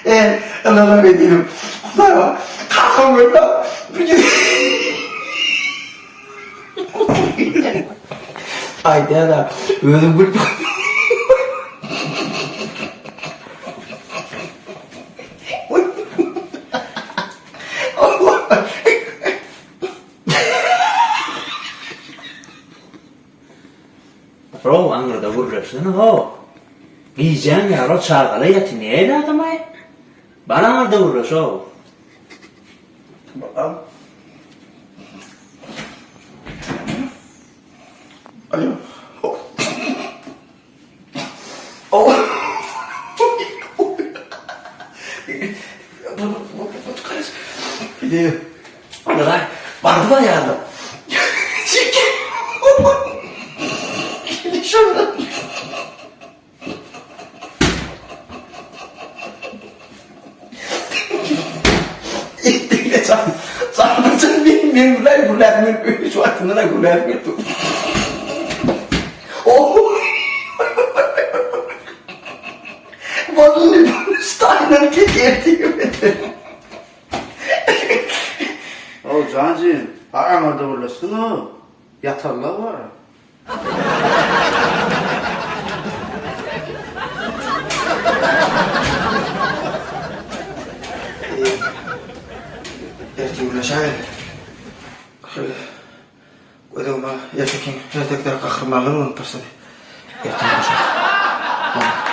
E, ynanam edinim. Hudaýa, kakam öldi. Bir Aýdýan-a, özüm gülüp. How aňyrda gürleşsene how. Gijäň ýary çagala ýaty näle adamaý. Bar aňyrda gürleş how. Alo. Bardy bar ýa-da. Ow janjygym, bar aňyrda gürleşsin-ow, ýatarlar bar. Ertir gürleşäýeli. Şeýle göz öňüme ertekiň ertekidäki gahrymanlar görnüp başlady. Ertir gürleşeris.